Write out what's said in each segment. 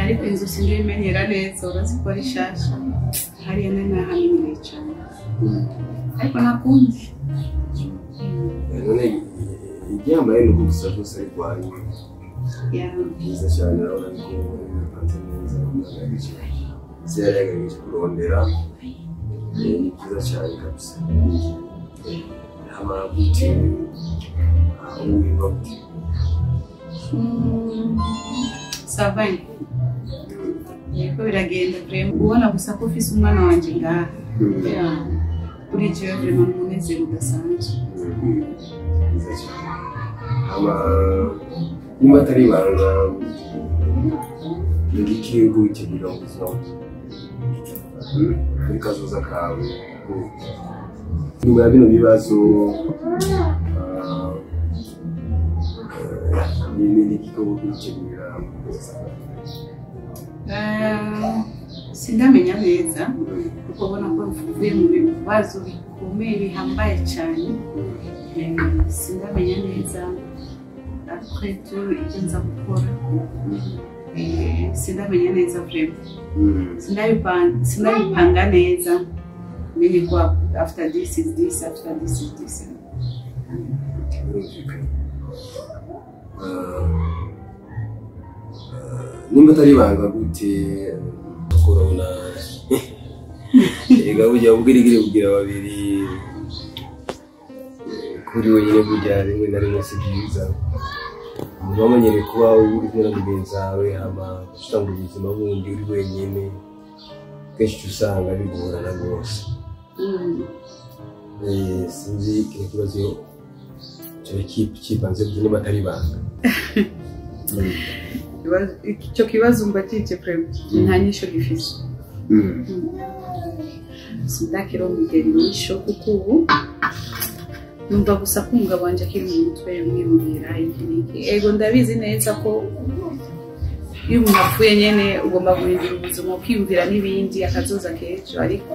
Ariko inzu sindimenyera neza, urazi ko ari shasha. Hariya nari nahamenyereye cyane. Ariko nakundi. None iryambaye ni uko gusa rwose ari rwanyu. Yeah. Byiza cyane, urabona ko bipanze neza, umwana se yari yagerageje kurondera. Ni byiza cyane kabisa. Hama gute wumva gute? Ça va. Yego, biragenda vraiment. Ubona gusa ko ufise umwana wanje ngaha. Yeah. Kuri jewe vraiment ni umunezero udasanzwe. Byiza cyane. Hama nimba atari ibanga, ni iki uri witegurira mu buzima muri kazoza kawe nyuma ya bino bibazo? Ni iki ko witegurira mu kazoza kawe? Sindamenya neza, kuko ubona ko mvuye mu bibazo bikomeye bihambaye cyane. Sindamenya neza après tout ibyo nza gukora. Sindamenya neza vraiment. Sindabipanga neza, menye ko after this is this, after this is this. Birumvikana. Nimba atari ibanga, gute corona ega burya ubwirigire bugira babiri. Kuri wenyine burya rimwe na rimwe si byiza. Umuntu wamenyereye kuba uri kumwe na mugenzi wawe, hama usanga ubuzima bundi uri wenyine, kenshi uca usanga bigorana rwose. Sinzi ikintu kibazo kiba kipanze gute, niba atari ibanga. Icyo kibazo mbajije vraiment nta nyisho gifise. Sindakirondera inyisho, kuko ubu numva gusa ko umugabo wanje akiri mu mutwe, mwiyumvira iki n'iki. Ego, ndabizi neza ko iyo umuntu apfuye nyene ugomba guhindura ubuzima, ukiyumvira n'ibindi, akazoza k'ejo, ariko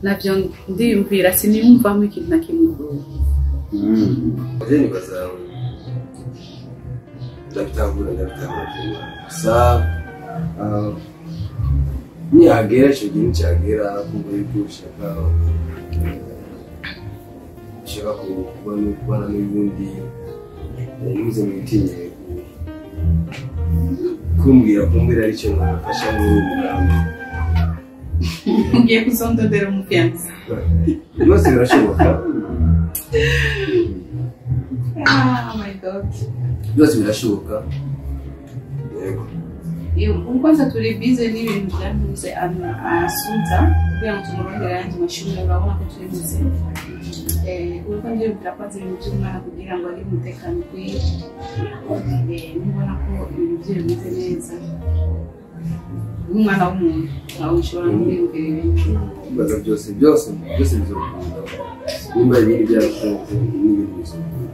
navyo ndiyumvira, siniyumvamo ikintu na kimwe ubu. Je nibaza ndabitahura gusa nihagera ico gihe, nicagera kumva yuko ushaka kuba kubana n'ubundi, ntuze mwitinye kumbwira aricyo nafasha muri uwo mugambi. Ugiye kuzondodera umu fiancé? Byose birashoboka. Ah my God. Byose birashoboka, yego. Ubu kwanza turi busy n'ibintu byantuze Asunta kugira ngo tumurondere ayandi mashuri. Urabona ko turi busy. Uriko ndiyumvira kwanza ibintu by'umwana kugira ngo agire umutekano ukwiye. Nubona ko ibintu bye bimeze neza nk'umwana w'umuntu, nawe ushobora no kwiyumvira ibindi. Ibibazo byose byose byose bizokunda. Nimba ibindi byarakunze, n'ibindi bizokunda.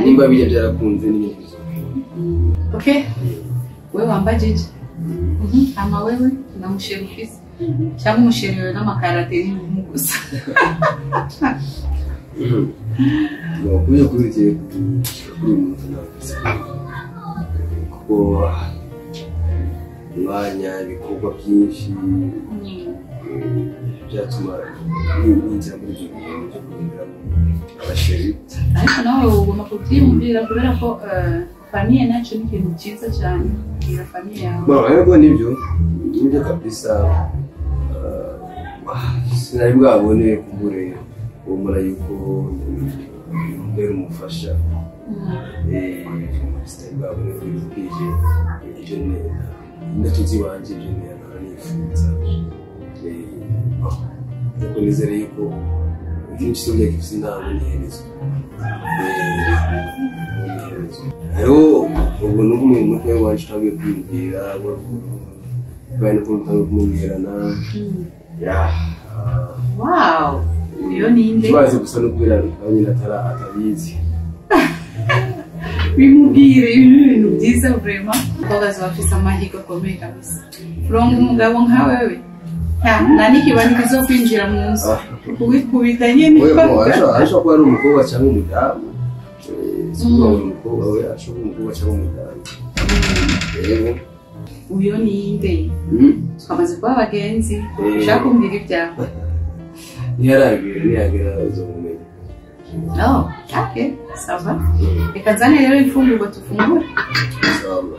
Nimba bijya byarakunze, n'ibindi bizokunda. Okay, wewe wambajije. Ama wewe na mu chéri ufise, cyangwa umu chéri wawe n'amakarate n'ibintu gusa? No, kubera kuri ugiye gushika kuri uyu munota ntabwo, kuko umwanya, ibikorwa byinshi byatuma ninjira muri ibyo bintu byo kugenderamo aba chéri. Ariko nawe ugomba kubyiyumvira, kubera ko famille nacyo ni ikintu cyiza cyane, kugira famille yawe. Bon, ariko nibyo kabisa. Sinari bwabone kumbure ubona yuko mbere umufasha. Sinari bwabone ko bwije ibyo indoto ziwanje, ibyo nahora nifuza. Bon, ariko nizere yuko ikintu cyose burya gifise intango n'iherezo. N'iherezo. Hariho ubuntu bw'umuntu umutwe wanje utangiye kwiyumvira bivanye n'ukuntu utangiye kumenyerana. Ya. Wow, iyo ninde? Ikibazo gusa no kubera nawe nyine atabizi. Bimubwire, ibi ni ibintu byiza vraiment. Umukobwa azaba afise amahirwe akomeye kabisa kuronka umugabo nka wewe. Nta n'ikibani kizokwinjira mu nzu, kubikubita nyene. Oya, bon, arashobora kuba ari umukobwa cyangwa umudamu. Sikuvuga ngo umukobwa we ashobora umukobwa cyangwa umudamu. Yego. Uyo ninde? Twamaze kuba abagenzi. Ushaka kumbwira ibyawe? Ntiyaragera, ntiyagera uzomumenya. Oh, okay, sawa. Reka nzane rero imfungurwa tufungure. Sawa.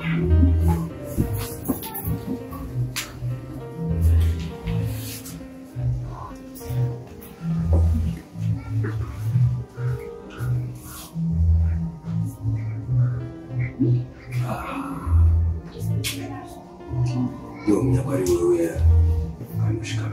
Yomenya ko ari wewe Anushka.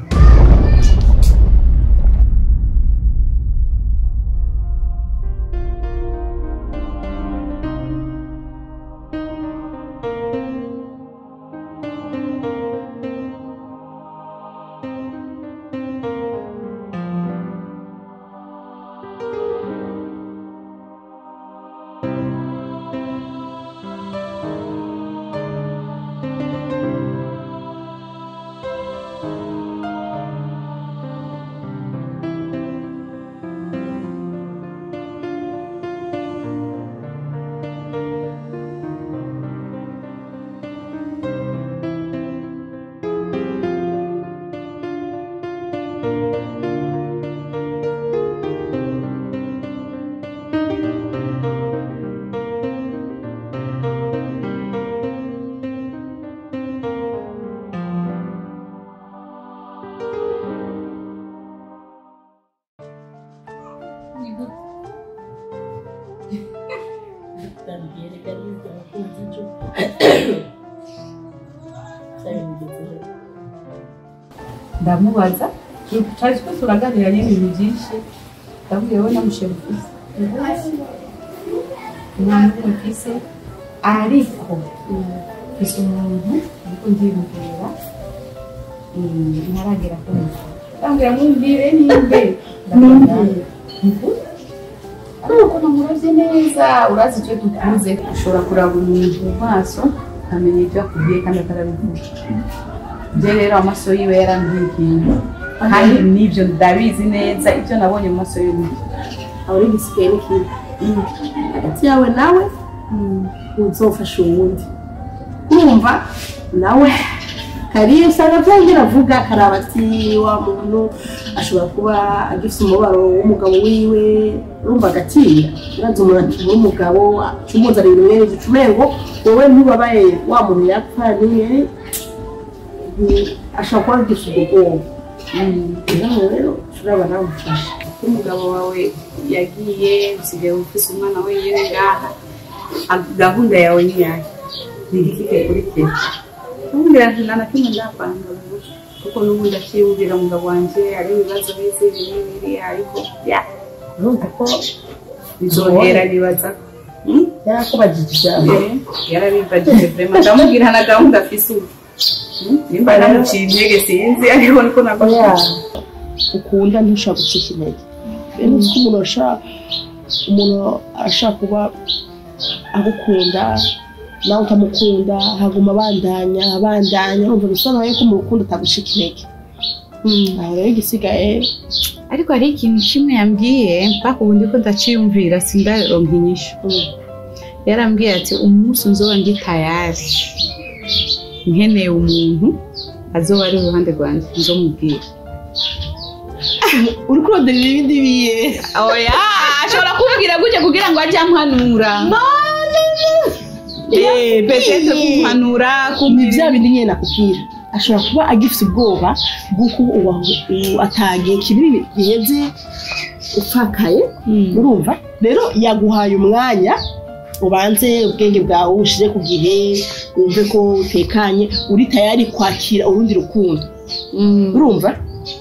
Ndamubaza twari twese turaganira nyine ibintu byinshi, ndamubwira we namushere ufise nta n'umwe mfise, ariko mfise umuntu ariko ndimubwira ntaragera kumva. Ndamubwira mwumvire nimbe ariko namuravye neza, urazi icyo dukunze ushobora kuraba umuntu mu maso ukamenya ibyo akubwiye kandi atarabivuga. Bye rero amaso yiwe yarambwiye kandi nibyo ndabizi neza ibyo nabonye mu maso yiwe. Aho uri gisigaye n'ikintu hagati yawe nawe uzofasha uwundi urumva nawe kariye usanga byongera avuga karaba ati wa muntu ashobora kuba agifite umubabaro w'umugabo wiwe, urumva agatinya uraza umuntu w'umugabo acumuzana ibintu mwene ibyo ucumengo wowe ntubabaye wa muntu yapfa niwe ashobora kuba agifite ubwo bwoba. Rero turaba namufasha. Umugabo wawe yagiye usigaye ufise umwana wenyine ngaha, gahunda yawe ni yahe? Ni igiki gikurikira? Ndamubwira nti nta na kimwe ndapanga kuko n'ubundi akiyumvira umugabo wanje hari ibibazo bizi ibi n'ibiri, ariko ya urumva ko bizohera nibaza yarakubajije ijambo yarabibajije vraiment. Ndamubwira na gahunda afise ubu nimba namuciye intege sinzi, ariko niko nakoze. Ukunda ntushobora gucika intege. Rero uzi ko umuntu arashaka kuba agukunda nawe utamukunda, haguma abandanya abandanya, urumva bisobanuye ko mu rukundo atagucika intege. Aho rero igisigaye ariko hari ikintu kimwe yambwiye mpaka ubu ndiko ndaciyumvira sindaronka inyishu. Yarambwiye ati umunsi nzoba ndi tayari nkeneye umuntu azoba ari iruhande rwanjye nzomubwira. Uri kurondera ibindi biye? Oya, ashobora kumbwira gutya kugira ngo ajye ampanura. Peut-être kumpanura ni bya bindi nyine nakubwira. Ashobora kuba agifite ubwoba bw'uko atagiye kinini giheze upfakaye, urumva rero yaguhaye umwanya ubanze ubwenge bwawe ushire ku gihe wumve ko utekanye uri tayari kwakira urundi rukundo. Urumva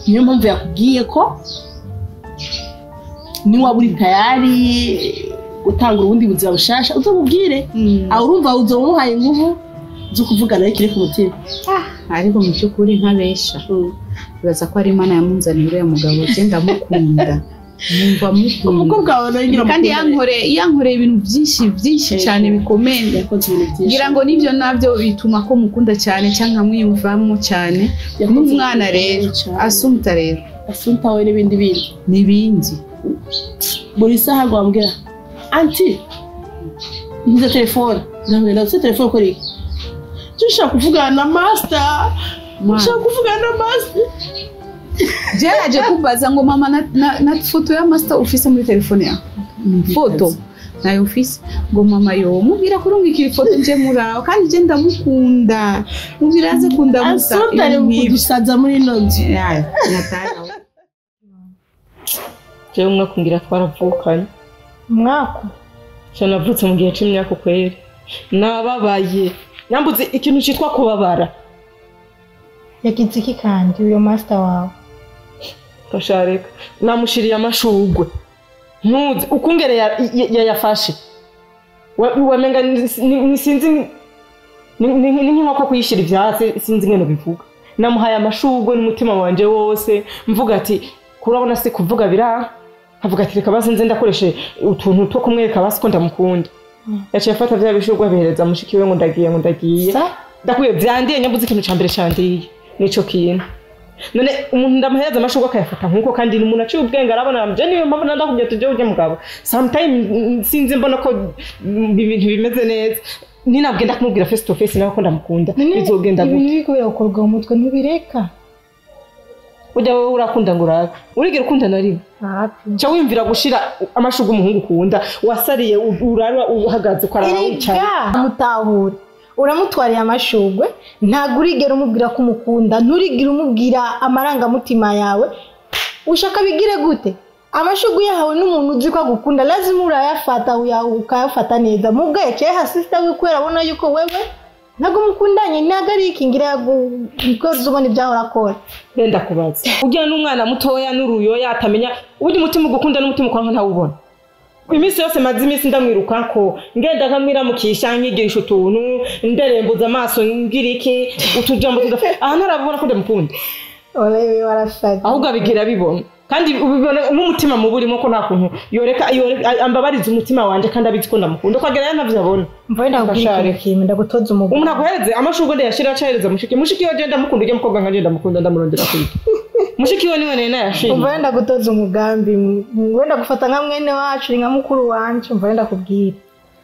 niyo mpamvu yakubwiye ko niba uri tayari gutanga urundi buzima bushasha uzamubwire. Aho urumva uzomuhaye ingufu zo kuvugana ikiri ku mutima. Ariko mu by'ukuri ntabesha uraza ko ari Imana yamunzaniye uriya mugabo, je ndamukunda numva mukunda umukobwa wawe nawe, kandi yankoreye ibintu byinshi byinshi cyane bikomeye, ngira ngo nibyo nabyo bituma ko mukunda cyane cyangwa nkamwiyumvamo cyane. N'umwana rero Asumta rero Asumta we n'ibindi bindi n'ibindi buri saha gwambwira anti Ngize telefone ndamubwira ndafite telefone ukora iki? Nshaka kuvugana na master, nshaka kuvugana na master. Jeraje kubaza ngo mama na foto ya master ufise muri telefone yawe, foto nayo ufise, ngo mama yo mubwira kurungikira ifoto nje muraho kandi je ndamukunda, mubwira aze kundamutsa. Assumpta ari kudusaza muri ino nzu. Jewe umwaka ngira twaravukanye. Umwaka? Je navutse mu gihe c'imyaka kweri. Nababaye. Nambuze ikintu citwa kubabara. Yagize iki kandi uyo master wawe? Kashareka. Namushiriye amashugwe. Ntuzi ukungere yayafashe. Wamenga sinzi ni nk'inkoko kuyishira ivyatsi, sinzi ngene bivuga. Namuhaye amashugwe n'umutima wanje wose, mvuga ati kurabona se kuvuga bira, nkavuga ati reka basi nze ndakoreshe utuntu two kumwereka basi ko ndamukunda. Yaciye afata vya bishugwe abihereza mushiki we ngo ndagiye ngo ndagiye. Ndakwiye vyandiye nyabuze ikintu ca mbere candiye nico kintu. None umuntu ndamuhereza amashugwe akayafata nkuko kandi ni umuntu aciye ubwenge arabona je niyo mpamvu ndakubwiye tuje ujye mugabo. Sometime sinzi mbona ko ibintu bimeze neza. Ninabwenda kumubwira face to face nawe ko ndamukunda bizogenda gute? Ibintu biriko birakorwa mu mutwe ntubireka. Ujya wowe urakunda ngo urabe. Urigera ukunda na rimwe? Cha wimvira gushira amashugwe umuhungu ukunda wasariye urara uhagaze ko arara wicaye. Mutahure. Uramutwariye amashugwe ntago urigera umubwira ko umukunda, nturigera umubwira amarangamutima yawe. Ushaka bigire gute? Amashugwe yahawe n'umuntu uzi ko agukunda lazima urayafata ukayafata neza. Mubwo yaciye hasi sister wikwera abona yuko wewe ntago mukundanye, ntago ari ikingira yagukoze ubona ibyaho urakora. Benda kubaza. Ujya n'umwana mutoya n'uruyoya atamenya ujya umutima ugukunda n'umutima ukwanka ntawubona. Iminsi yose maze iminsi ndamwiruka ko ngenda nkamwiramukisha nkigisha utuntu nderembuza amaso ngira iki utujambo tudafa aha ntarabona ko ndamukunda. Olewe warafata. Ahubwo abigira bibona kandi ubibona n'umutima muburimo ko nta kuntu yoreka ambabariza umutima wanje kandi abizi ko ndamukunda ko agera ntavyo abona. Mvuye ndakubwira ikintu ndagutoza umugabo. Umuntu aguhereze amashugwe ndayashira acahereza mushiki. Mushiki we je ndamukunda ujye mukobwa nkanje ndamukunda ndamurondera kuri. Mushiki we niwe nene yashimye. Mvuye ndagutoza umugambi, mvuye ndagufata nka mwene wacu nka mukuru wanje, mvuye ndakubwira.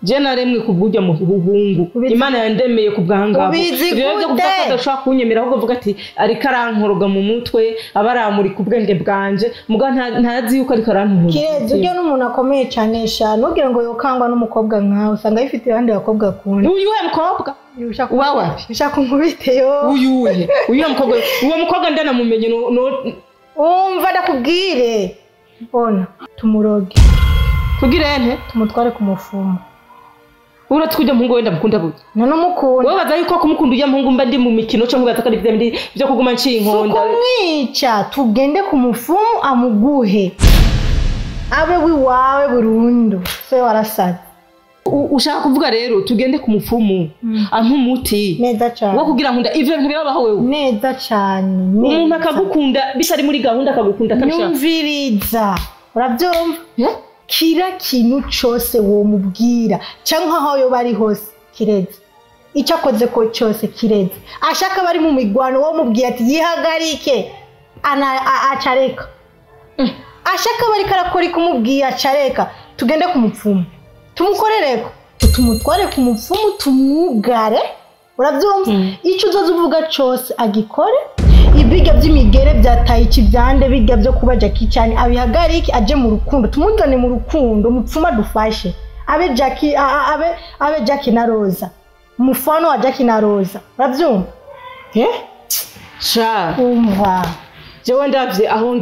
Je naremwe kubw'ujya mu buhungu. Imana yandemeye kubwangabo. Rero byo kuvuga ko kunyemera ahubwo vuga ati ariko arankoroga mu mutwe abaramuri kubwenge bwanje muga ntazi yuko ariko arantuhura. Kirezi ujya n'umuntu akomeye cyane sha nubwira ngo yokangwa n'umukobwa nkawe usanga yifite abandi bakobwa akunda. Uyuhe mukobwa? Wawe ushaka nkubite yo. Uyuhe? Uyuhe mukobwa? Uwo mukobwa ndanamumenye no umva ndakubwire. Bona tumuroge. Kugira ente tumutware ku mufumo. Uratse kujya muhungu wenda mukunda buye. None umukunda. Wowe baza yuko kumukunda ujya muhungu mba ndi mu mikino cyo nkubaza kandi byo byo kuguma nshinkonda. Kumwica tugende ku mufumu amuguhe. Abe wiwawe burundu. Se warasaze. Ushaka kuvuga rero tugende ku mufumu ampa umuti. Neza cyane. Wo kugira nkunda ivyo bintu birabaho wewe. Neza cyane. Umuntu akagukunda bitari muri gahunda akagukunda akabishaka. Nyumviriza. Urabyumva? Kira kintu cyose wo mubwira cyangwa aho yo bari hose kireze icyo akoze ko cyose kireze ashaka bari mu migwano wo mubwira ati yihagarike ana acareka ashaka bari karakora kumubwira acareka tugende ku mupfumu tumukorereko tumutware ku mupfumu tumwugare urabyumva icyo uzoza uvuga cyose agikore ibiga by'imigere byataye ikibyande biga byo kuba Jackie cyane abihagarike aje mu rukundo tumuzane mu rukundo mupfuma dufashe abe Jackie abe Jackie na Rosa mufano wa Jackie na Rosa urabyumva sha umva jewe ndavye aho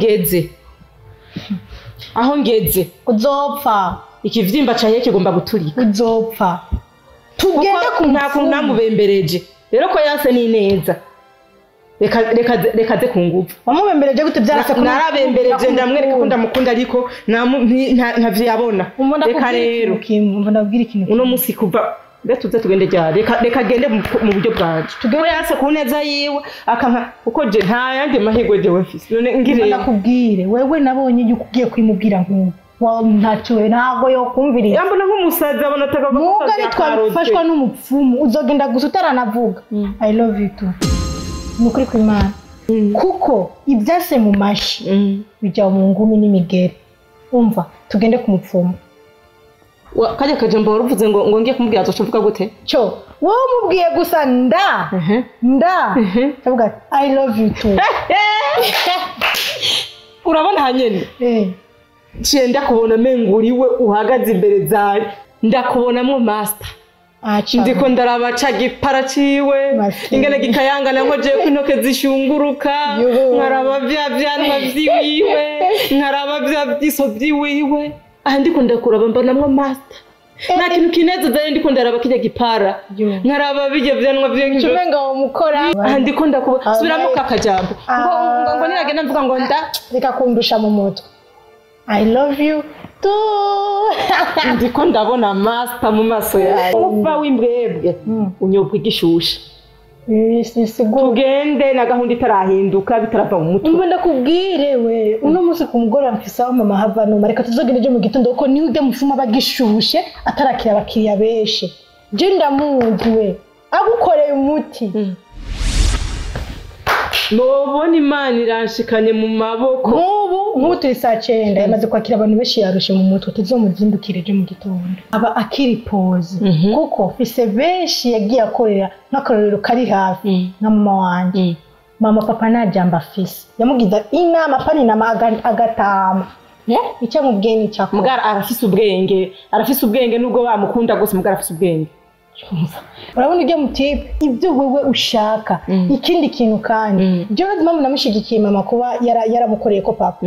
ngeze uzopfa ikivyimba caye kigomba guturika uzopfa tugende ku nta namubembereje rero ko yase ni neza reka ze ku nguvu wamubembereje gute byarase narabembereje ndamwereka ko ndamukunda ariko ntavyo yabona reka rero umva ndabwira ikintu uno musi kuva tuze tugende ryari reka gende mu buryo bwanje ko yase ku neza yiwe akanka kuko je nta yandi mahirwe jewe mfise none ngire ndakubwire wewe nabonye yuko ugiye kwimubwira nk'ubu ntacyo ntabwo yokumviriza yambona nk'umusazi abona atagomba muga nitwafashwa n'umupfumu uzogenda gusa utaranavuga I love you too nukuri kw'Imana kuko ibyase mu mashi bijya mu ngumi n'imigere umva tugende ku mupfumu Kajya kajambo waruvuze ngo ngiye kumubwira azoca mvuga gute? Cyo wowe umubwiye gusa nda nda ndavuga ati, I love you too. Urabona hanyene ciye ndakubona menguriwe uhagaze imbere zawe, ndakubonamwo master. Ndiko ndaraba ca gipara ciwe ingene gikayangana ngo jewe intoke zishunguruka, nkaraba vya vyanwa vyiwiwe, nkaraba vya vyiso vyiwiwe. Aha ndiko ndakuraba mbonamwo master. Nta kintu kinezeza ndiko ndaraba kirya gipara, nkaraba bijya vyanwa vyiwe umenga womukora. Aha ndiko ndakuba subiramo kakajambo ngo niragenda mvuga ngo nda reka kundusha mu mutwe. I love you too. Ndiko ndabona master mu maso yawe. Uva w'imbwebwe unyobwa igishusha. Tugende na gahunda itarahinduka bitarava mu mutwe. Umva ndakubwire we, uno munsi ku mugoroba mfise aho mama hava numa, reka tuzogende ejo mu gitondo kuko niho ujya mufuma bagishushe atarakira abakiriya benshi. Je ndamuzi we, agukoreye umuti. Nobona Imana iranshikanye mu maboko. Nk'ubu turi saa 9 yamaze kwakira abantu benshi yarushe mu mutwe, tuzomuzindukire ejo mu gitondo. Aba akiri pose kuko fise benshi yagiye akorera nk'akarorero kari hafi nka mama wanje. Mama papa nta jambo afise, yamugize inama pani inama agatama. Icyo amubwiye ni icyo akora. Mugara arafise ubwenge, arafise ubwenge nubwo bamukunda gusa, mugara arafise ubwenge. Urabona ujya mutipe ibyo wewe ushaka. Ikindi kintu kandi jewe mpamvu namushigikiye mama kuba yaramukoreye ko papa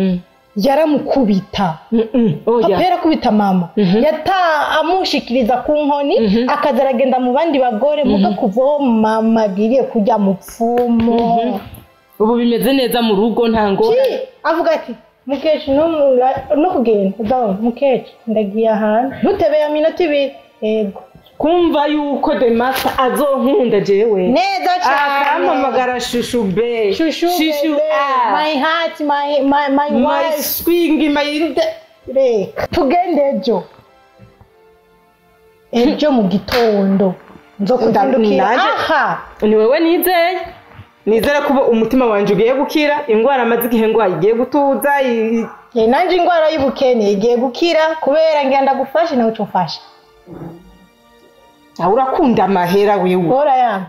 yaramukubita. Papa yarakubita mama, yata amushikiriza ku nkoni, akaza aragenda mu bandi bagore muga kuvaho mama agiriye kujya mu pfumo. Ubu bimeze neza mu rugo nta ngorane. Avuga ati mukeci no kugenda ndabona mukeci ndagiye ahantu ntutebe ya minota ibiri. Yego kumva yuko the master azonkunda jewe neza cyane, akampamagara shushu be, shushu a my heart, my wife, my swing, my reka tugende ejo ejo mu gitondo nzokuzindukira. Aha ni wewe nizeye, nizere kuba umutima wanje ugiye gukira, ingwara amaze igihe ngwaye igiye gutuza. Nanje ingwara y'ubukene igiye gukira kubera ngenda gufasha nawe ucofasha. Urakunda amahera wewe. Ora yanka.